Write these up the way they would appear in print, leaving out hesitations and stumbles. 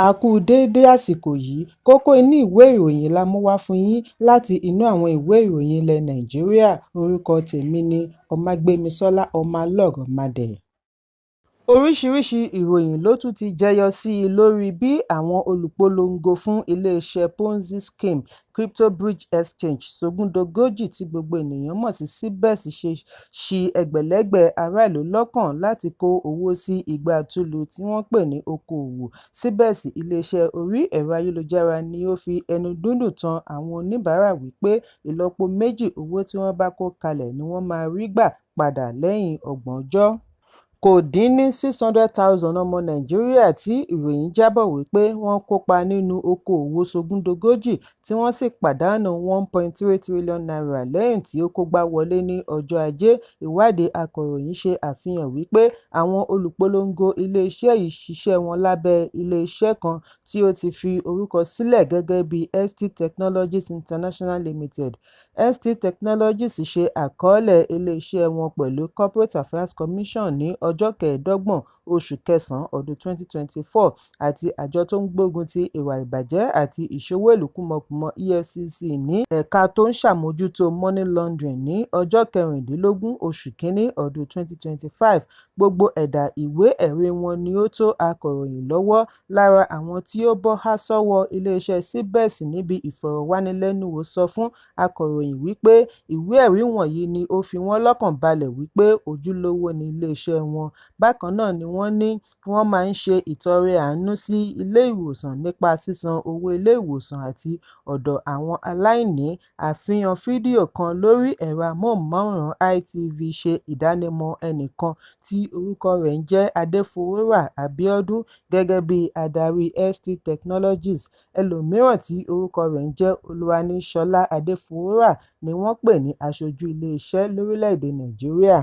A kú déédé àsìkò yìí. Kókó inú ìwé ìròyìn la mú wá fún yín láti inú àwọn ìwé ìròyìn ilẹ̀ Nàìjíríà. Orúkọ tèmi ni Ọmágbémisọ́lá Ọmọlọ́rọ̀mádé. Oríṣiríṣiì ìròyìn ló tún ti jẹyọ sí i lórí bí àwọn olùpolongo fún iléeṣẹ́ Ponzi scheme CryptoBridge Exchange Sógundógójì tí gbogbo ènìyàn mọ̀ sí SBEC ṣe ṣi ẹgbẹ̀lẹ́gbẹ̀ aráàlú lọ́kàn láti kó owó sí igbá túlù tí wọ́n pè ní okoòwò SBEC. Iléeṣẹ́ orí ẹ̀rọ ayélujára ní ó fi ẹnu dídùn tan àwọn oníbàárà wípé ìlọ́po méjì owó tí wọ́n bá kó kalẹ̀ ni wọ́n máa rí gbà padà lẹ́yìn 30 ọjọ́. Kò dín ní 600,000 ọmọ Nàìjíríà tí ìròyìn jábọ̀ wípé wọ́n kópa nínú okoòwò sógundógójì tí wọ́n sì pàdánù ₦1.3 trillion lẹ́yìn tí ó kógbá wọlé ní ọjọ́ Ajé. Ìwádìí akọ̀ròyìn ṣe àfihàn wípé àwọn olùpolongo iléeṣẹ́ yìí ṣiṣẹ́ wọn lábẹ́ iléeṣẹ́ kan tí ó ti fi orúkọ sílẹ̀ gẹ́gẹ́ bí ST Technologies International Limited. ST Technologies ṣe àkọọ́lẹ̀ iléeṣẹ́ wọn pẹ̀lú Corporate Affairs Commission ní ọjọ́ 25 oṣù kẹsàn-án ọdún 2024 àti àjọ tó ń gbógun ti ìwà ìbàjẹ́ àti ìṣowó-ìlú kúmọkùmọ EFCC ní ẹ̀ka tó ń ṣàmójútó money laundering ní ọjọ́ 16 oṣù kínní ọdún 2025. Gbogbo ẹ̀dà ìwé ẹ̀rí wọn ni ó tó akọ̀ròyìn lọ́wọ́. Lára àwọn tí ó bọ́ há sọ́wọ́ iléeṣẹ́ SBEC níbi ìfọ̀rọ̀wánilẹ́nuwò sọ fún akọ̀ròyìn wípé ìwé ẹ̀rí wọ̀nyí ni ó fi wọ́n lọ́kàn balẹ̀ wípé ojúlówó ni iléeṣẹ́ wọn. Bákan náà ni wọ́n ní wọ́n máa ń ṣe ìtọrẹ àánú sí ilé ìwòsàn nípa sísan owó ilé ìwòsàn àti ọ̀dọ̀ àwọn aláìní. Àfihàn fídíò kan lórí ẹ̀rọ amóhùnmáwòrán ITV ṣe ìdánimọ̀ ẹnìkan tí orúkọ rẹ̀ ń jẹ́ Adéfowórà Abíọ́dún gẹ́gẹ́ bí adarí ST Technologies. Ẹlòmíràn tí orúkọ rẹ̀ ń jẹ́ Olúwaníṣọlá Adéfowórà ni wọ́n pè ní aṣojú iléeṣẹ́ lórílẹ̀-èdè Nàìjíríà.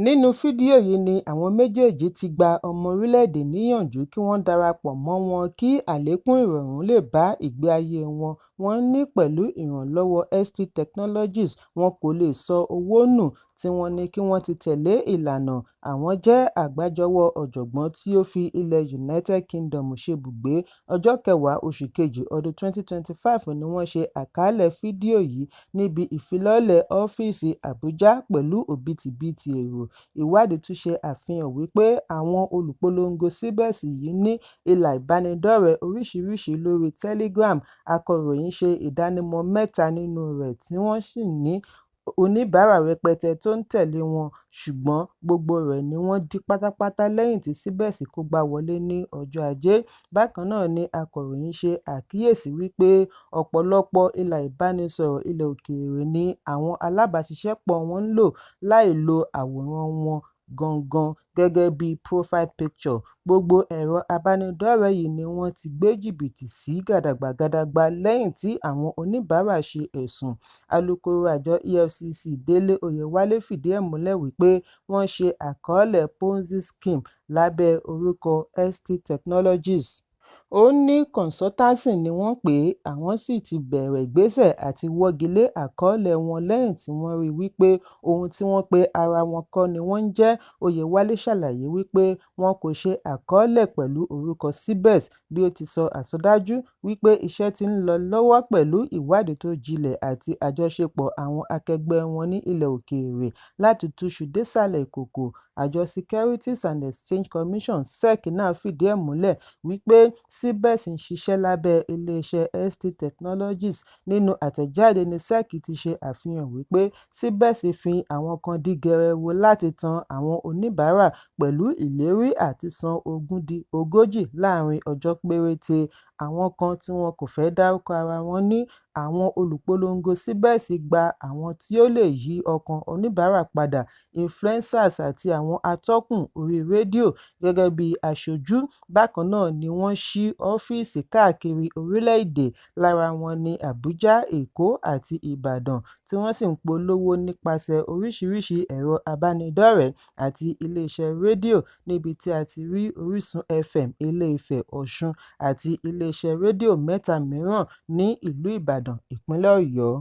Nínú fídíò yìí ni àwọn méjèèjì ti gba ọmọ orílẹ̀-èdè níyànjú kí wọ́n darapọ̀ mọ́ wọn kí àlékún ìrọ̀rùn lè bá ìgbé ayé wọn. Wọ́n ní pẹ̀lú ìrànlọ́wọ́ ST Technologies, wọn kò lè sọ owó nù tí wọ́n ní kí wọ́n ti tẹ̀lé ìlànà. Àwọn jẹ́ àgbájọwọ́ ọ̀jọ̀gbọ́n tí ó fi ilẹ̀ United Kingdom ṣebùgbé. Ọjọ́ 10 oṣù kejì ọdún 2025 ni wọ́n ṣe àkàálẹ̀ fídíò yìí níbi ìfilọ́lẹ̀ ọ́fíìsì Àbújá pẹ̀lú òbítíbitì èrò. Ìwádìí tún ṣe àfihàn wípé àwọn olùpolongo SBEC yìí ní ìlà ìbánidọ́rẹ̀ẹ́ oríṣiríṣi lórí Telegram. Akọ̀ròyìn ṣe ìdánimọ̀ mẹ́ta nínú rẹ̀ tí wọ́n sì ní oníbàárà rẹpẹtẹ tó ń tẹ̀lé wọn, ṣùgbọ́n gbogbo rẹ̀ ni wọ́n dí pátápátá lẹ́yìn tí SBEC kógbá wọlé ní ọjọ́ Ajé. Bákan náà ni akọ̀ròyìn ṣe àkíyèsí wípé ọ̀pọ̀lọpọ̀ ìlà ìbánisọ̀rọ̀ ilẹ̀ òkèèrè ni àwọn alábàáṣiṣẹ́pọ̀ wọn ń lò láì lo àwòrán wọn gangan gẹ́gẹ́ bí profile picture. Gbogbo ẹ̀rọ abánidọ́rẹ̀ẹ́ yìí ni wọ́n ti gbé jìbìtì sí gàdàgbàgàdàgbà lẹ́yìn tí àwọn oníbàárà ṣe ẹ̀sùn. Alūkkóró àjọ EFCC Délé Oyèwálé fìdí ẹ̀ múlẹ̀ wípé wọ́n ṣe àkọọ́lẹ̀ Ponzi scheme lábẹ́ orúkọ ST Technologies. Ó ní kọ́ńsótáǹsì ni wọ́n pè é, àwọn sì ti bẹ̀rẹ̀ ìgbésẹ̀ àti wọ́gi lé àkọọ́lẹ̀ wọn lẹ́yìn tí wọ́n rí i wípé ohun tí wọ́n pe ara wọn kọ́ ni wọ́n ń jẹ́. Oyèwálé ṣàlàyé wípé wọn kò ṣe àkọọ́lẹ̀ pẹ̀lú orúkọ SBEC bí ó ti sọ àsọdájú wípé iṣẹ́ ti ń lọ lọ́wọ́ pẹ̀lú ìwádìí tó jinlẹ̀ àti àjọṣepọ̀ àwọn akẹgbẹ́ wọn ní ilẹ̀ òkèèrè láti túṣu désàlẹ̀ ìkòkò. Àjọ Securities and Exchange Commission (SEC) náà fìdí ẹ̀ múlẹ̀ wípé SBEC ń ṣiṣẹ́ lábẹ́ iléeṣẹ́ ST Technologies. Nínú àtẹ̀jáde ní SEC ti ṣe àfihàn wípé SBEC fi àwọn kan dí gẹrẹwu láti tan àwọn oníbàárà pẹ̀lú ìlérí àti san ogún di ogójì láàrin ọjọ́ péréte. Àwọn kan tí wọn kò fẹ́ dárúkọ ara wọn ní àwọn olùpolongo SBEC gba àwọn tí ó lè yí ọkàn oníbàárà padà, influencers àti àwọn atọ́kùn orí rédíò gẹ́gẹ́ bí aṣojú. Bákan náà ni wọ́n ṣí ọ́fíìsì káàkiri orílẹ̀-èdè, lára wọn ní Àbújá, Èkó àti Ìbàdàn, tí wọ́n sì ń polówó nípasẹ̀ oríṣiríṣi ẹ̀rọ abánidọ́rẹ̀ẹ́ àti iléeṣẹ́ rédíò níbi tí a ti rí Orísun FM Ilé-Ifẹ̀, Ọ̀ṣun àti iléeṣẹ́ rédíò mẹ́ta mìíràn ní ìlú Ìbàdàn, ìpínlẹ̀ Ọ̀yọ́.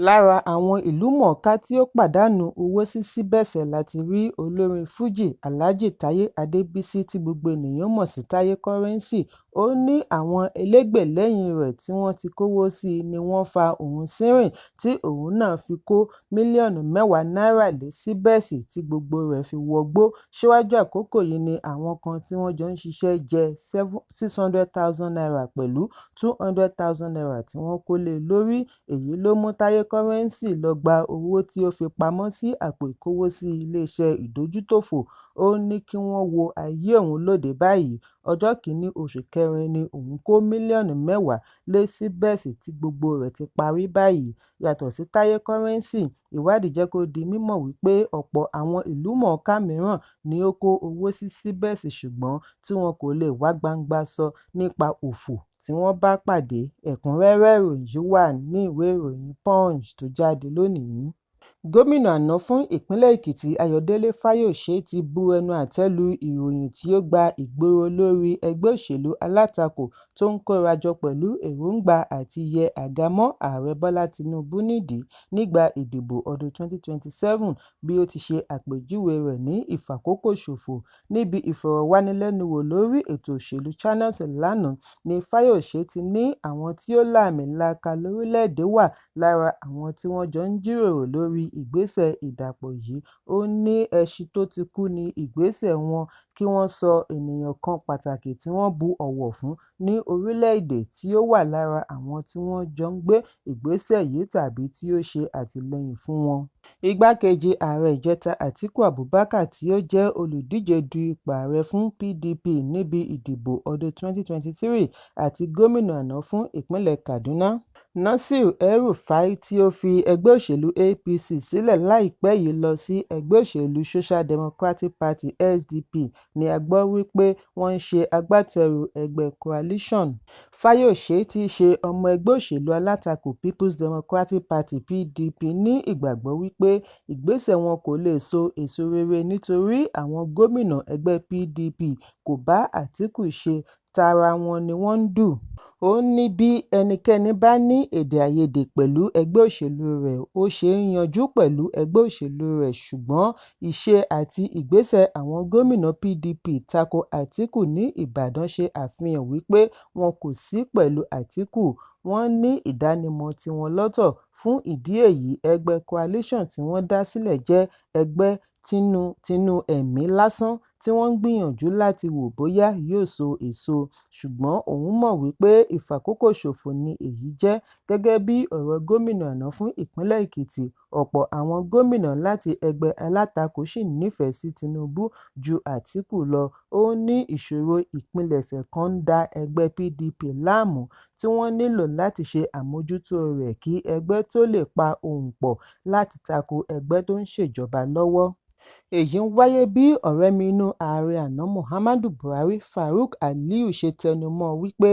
Lára àwọn ìlúmọ̀ọ́ká tí ó pàdánù owó sí Síbẹ̀sì láti rí olórin Fuji Alhaji Taye Adébísí tí gbogbo ènìyàn mọ̀ sí Taye Currency. Ó ní àwọn elégbèlẹ́yìn rẹ̀ tí wọ́n ti kówó sí ni wọ́n fa òun sínrin tí òun náà fi kó mílíọ̀nù mẹ́wàá náírà lé Síbẹ̀sì tí gbogbo rẹ̀ fi wọgbó. Síwájú àkókò yìí ni àwọn kan tí wọ́n jọ ń ṣiṣẹ́ jẹ ₦600,000 pẹ̀lú ₦200,000 tí wọ́n kó lé e lórí. Èyí ló mú Taye Currency lọ gba owó tí ó fi pamọ́ sí àpò ìkówósí iléeṣẹ́ ìdójútòfò. Ó ní kí wọ́n wo ayé òun lóde báyìí. Ọjọ́ kìíní oṣù kẹrin ni òun kó mílíọ̀nù mẹ́wàá lé Síbẹ̀sì tí gbogbo rẹ̀ ti parí báyìí. Yàtọ̀ sí Taye Currency, ìwádìí jẹ́ kó di mímọ̀ wípé ọ̀pọ̀ àwọn ìlúmọ̀ọ́ká mìíràn ni ó kó owó sí Síbẹ̀sì ṣùgbọ́n tí wọn kò lè wá gbangba sọ nípa òfò tí wọ́n bá pàdé. Ẹ̀kúnrẹ́rẹ́ ìròyìn yìí wà ní ìwé ìròyìn Punch tó jáde lónìí. Gómìnà àná fún ìpínlẹ̀ Èkìtì Ayọ̀délé Fáyọ̀ṣe ti bu ẹnu àtẹ́ lu ìròyìn tí ó gba ìgboro lórí ẹgbẹ́ òṣèlú alátakò tó ń kóra jọ pẹ̀lú èròńgbà àti yẹ àga mọ́ Ààrẹ Bọ́lá Tinubu nídìí nígbà ìdìbò ọdún 2027 bí ó ti ṣe àpèjúwe rẹ̀ ní ìfàkókòṣòfò. Níbi ìfọ̀rọ̀wánilẹ́nuwò lórí ètò òṣèlú Channels lánàá ní Fáyọ̀ṣe ti ní àwọn tí ó láàmìlaaka lórílẹ̀-èdè wà lára àwọn tí wọ́n jọ ń jíròrò lórí ìgbésẹ̀ ìdàpọ̀ yìí. Ó ní ẹṣin tó ti kú ní ìgbésẹ̀ wọn kí wọ́n sọ ènìyàn kan pàtàkì tí wọ́n bu ọ̀wọ̀ fún ní orílẹ̀-èdè tí ó wà lára àwọn tí wọ́n jọ ń gbé ìgbésẹ̀ yìí tàbí tí ó ṣe àtìlẹ́yìn fún wọn. Igbákejì ààrẹ ìjẹta Atiku Abubakar tí ó jẹ́ olùdíje du ipò ààrẹ fún PDP níbi ìdìbò ọdún 2023 àti gómìnà àná fún ìpínlẹ̀ Kaduna, Nasir El-Rufai tí ó fi ẹgbẹ́ òṣèlú APC sílẹ̀ láìpẹ́ yìí lọ sí ẹgbẹ́ òṣèlú Social Democratic Party (SDP) ni a gbọ́ wípé wọ́n ń ṣe agbátẹrù ẹgbẹ́ Coalition. Fáyọ̀ṣe tí í ṣe ọmọ ẹgbẹ́ òṣèlú alátakò Peoples Democratic Party (PDP) ní ìgbàgbọ́ wípé ìgbésẹ̀ wọn kò lè so èso rere nítorí àwọn gómìnà ẹgbẹ́ PDP kò bá Àtíkù ṣe, tara wọn ni wọ́n ń dù. Ó ní bí ẹnikẹ́ni bá ní èdè-àìyedè pẹ̀lú ẹgbẹ́ òṣèlú rẹ̀, ó ṣe é yanjú pẹ̀lú ẹgbẹ́ òṣèlú rẹ̀ ṣùgbọ́n ìṣe àti ìgbésẹ̀ àwọn gómìnà PDP tako Àtíkù ní Ìbàdàn ṣe àfihàn wípé wọn kò sí pẹ̀lú Àtíkù, wọ́n ní ìdánimọ̀ tiwọn lọ́tọ̀. Fún ìdí èyí, ẹgbẹ́ Coalition tí wọ́n dá sílẹ̀ jẹ́ ẹgbẹ́ tinú ẹ̀mí lásán tí wọ́n ń gbìyànjú láti wò bóyá yóò so èso, ṣùgbọ́n òun mọ̀ wípé ìfàkókòṣòfò ni èyí jẹ́. Gẹ́gẹ́ bí ọ̀rọ̀ gómìnà àná fún ìpínlẹ̀ Èkìtì, ọ̀pọ̀ àwọn gómìnà láti ẹgbẹ́ alátakò ṣì nífẹ̀ẹ́ sí Tinubu ju Àtíkù lọ. Ó ní ìṣòro ìpilẹ̀ṣẹ̀ kan ń da ẹgbẹ́ PDP láàmú tí wọ́n nílò láti ṣe àmójútó rẹ̀ kí ẹgbẹ́ tó lè pa ohùn pọ̀ láti tako ẹgbẹ́ tó ń ṣèjọba lọ́wọ́. Èyí ń wáyé bí ọ̀rẹ́mínú ààrẹ àná Muhammadu Buhari, Farouk Aliu ṣe tẹnu mọ́ ọn wípé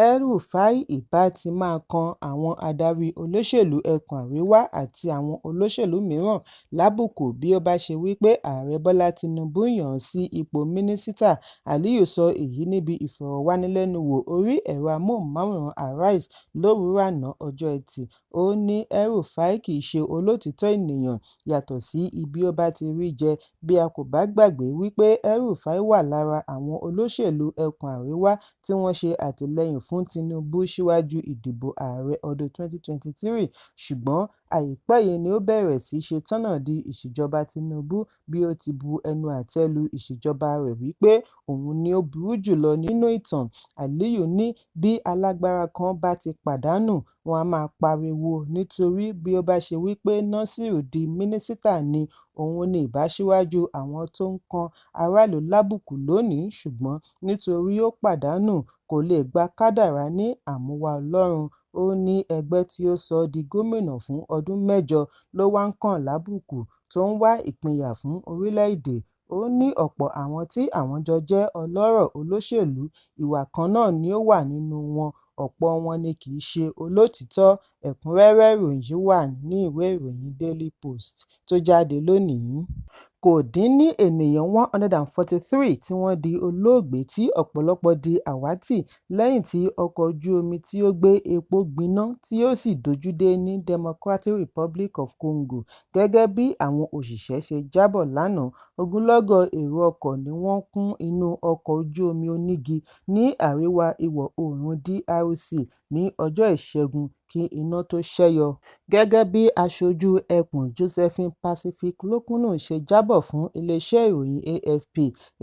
El-Rufai ìbá ti máa kan àwọn adarí olóṣèlú ẹkùn àríwá àti àwọn olóṣèlú mìíràn lábùkù bí ó bá ṣe wípé Ààrẹ Bọ́lá Tinubu yàn án sí ipò mínísítà. Aliyu sọ èyí níbi ìfọ̀rọ̀wánilẹ́nuwò orí ẹ̀rọ amóhùnmáwòrán Arise lówùúrọ̀ àná ọjọ́ Ẹtì. Ó ní El-Rufai kì í ṣe olóòtítọ́ ènìyàn, yàtọ̀ sí ibi ó bá ti rí jẹ. Bí a kò bá gbàgbé wípé El-Rufai wà lára àwọn olóṣèlú ẹkùn àríwá tí wọ́n ṣe àtìlẹ́yìn fún Tinubu síwájú ìdìbò ààrẹ ọdún 2023, ṣùgbọ́n àìpẹ́ yìí ni ó bẹ̀rẹ̀ sí í ṣetánà di ìṣèjọba Tinubu bí ó ti bu ẹnu àtẹ́ lu ìṣèjọba rẹ̀ wípé òun ni ó burú jùlọ nínú ìtàn. Aliyu ní bí alágbára kan bá ti pàdánù, wọn a máa pariwo nítorí bí ó bá ṣe wípé Nasiru di mínísítà ni òun ní ibà síwájú àwọn tó ń kan aráàlú lábùkù lónìí, ṣùgbọ́n nítorí ó pàdánù, kò lè gba kádàrá ní àmúwá Ọlọ́run. Ó ní ẹgbẹ́ tí ó sọ ọ́ di gómìnà fún ọdún mẹ́jọ ló wá ń kàn lábùkù, tó ń wá ìpínyà fún orílẹ̀-èdè. Ó ní ọ̀pọ̀ àwọn tí àwọn jọ jẹ́ ọlọ́rọ̀ olóṣèlú, ìwà kan náà ni ó wà nínú wọn, ọ̀pọ̀ wọn ni kì í ṣe olóòtítọ́. Ẹ̀kúnrẹ́rẹ́ ìròyìn yìí wà ní ìwé ìròyìn Daily Post tó jáde lónìí. Kò dín ní ènìyàn 143 tí wọ́n di olóògbé tí ọ̀pọ̀lọpọ̀ di àwátì lẹ́yìn tí ọkọ̀ ojú omi tí ó gbé epo gbiná tí ó sì dojúdé ní Democratic Republic of Congo, gẹ́gẹ́ bí àwọn òṣìṣẹ́ ṣe jábọ̀ lánàá. Ogunlọ́gọ̀ èrò ọkọ̀ ni wọ́n kún inú ọkọ̀ ojú omi onígi ní àríwá ìwọ̀-oòrùn DRC ní ọjọ́ Ìṣẹ́gun kí iná tó ṣẹ́yọ. Gẹ́gẹ́ bí aṣojú ẹkùn Josephine Pacifique Lokono ṣe jábọ̀ fún ilé-iṣẹ́ ìròyìn AFP,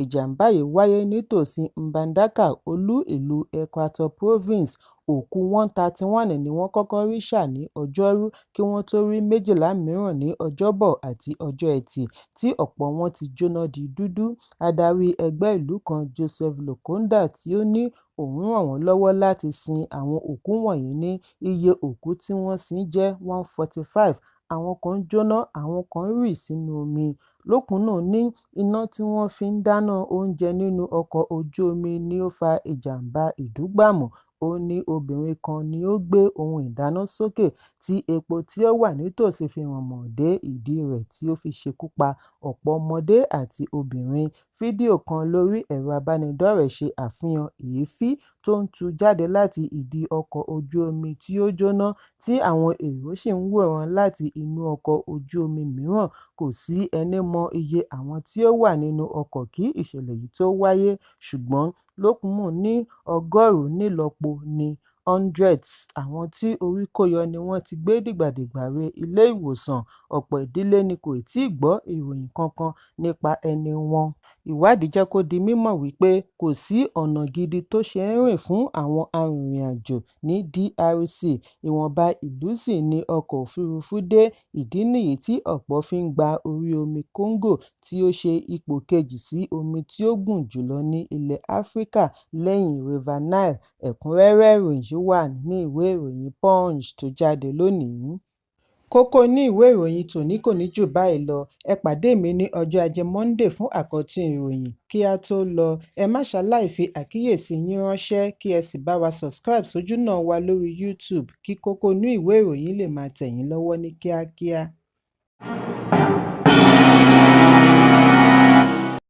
ìjàm̀bá yìí wáyé nítòsí Mbandaka, olú-ìlú Equateur Province. Òkú 131 ni wọ́n kọ́kọ́ rí ṣà ní Ọjọ́rú kí wọ́n tó rí 12 mìíràn ní Ọjọ́bọ̀ àti ọjọ́ Ẹtì, tí ọ̀pọ̀ wọn ti jóná di dúdú. Adarí ẹgbẹ́ ìlú kan, Joseph Lokonda tí ó ní òun ràn wọ́n lọ́wọ́ láti sin àwọn òkú wọ̀nyí ní iye òkú tí wọ́n sin jẹ́ 145, àwọn kan jóná, àwọn kan rì sínú omi. Lokono ní iná tí wọ́n fi ń dáná oúnjẹ nínú ọkọ̀ ojú omi ni ó fa ìjàm̀bá ìdúgbàmù. Ó ní obìnrin kan ni ó gbé ohun ìdáná sókè tí epo tí ó wà nítòsí fi ràn mọ́ dé ìdí rẹ̀ tí ó fi ṣekú pa ọ̀pọ̀ ọmọdé àti obìnrin. Fídíò kan lórí ẹ̀rọ abánidọ́rẹ̀ẹ́ ṣe àfihàn èéfín tó ń tú jáde láti ìdí ọkọ̀ ojú omi tí ó jóná, tí àwọn èrò sì ń wòran láti inú ọkọ̀ ojú omi mìíràn. Kò sí ẹní mọ iye àwọn tí ó wà nínú ọkọ̀ kí ìṣẹ̀lẹ̀ yìí tó wáyé, ṣùgbọ́n Lokono ní ọgọ́rùn-ún nílọ́po ní hundreds àwọn tí orí kó yọ ni wọ́n ti gbé dìgbàdìgbà re ilé-ìwòsàn, ọ̀pọ̀ ìdílé ni kò tíì gbọ́ ìròyìn kankan nípa ẹni wọn. Ìwádìí jẹ́ kó di mímọ̀ wípé kò sí ọ̀nà gidi tó ṣe é rìn fún àwọn arìnrìn-àjò ní DRC, ìwọ̀nba ìlú sì ni ọkọ̀ òfuurufú dé, ìdí nìyí tí ọ̀pọ̀ fi ń gba orí omi Congo tí ó ṣe ipò kejì sí omi tí ó gùn jùlọ ní ilẹ̀ Áfíríkà lẹ́yìn River Nile. Ẹ̀kúnrẹ́rẹ́ ìròyìn yìí wà nínú ìwé ìròyìn Punch tó jáde lónìí. Kókó inú ìwé ìròyìn tòní kò ní jù báyìí lọ. Ẹ pàdé mi ní ọjọ́ Ajé Monday fún àkọ́tún ìròyìn. Kí á tó lọ, ẹ má ṣaláì fi àkíyèsí yín ránṣẹ́ kí ẹ sì bá wa subscribe sójúnà wa lórí YouTube kí kókó inú ìwé ìròyìn lè máa tẹ̀ yín lọ́wọ́ ní kíákíá.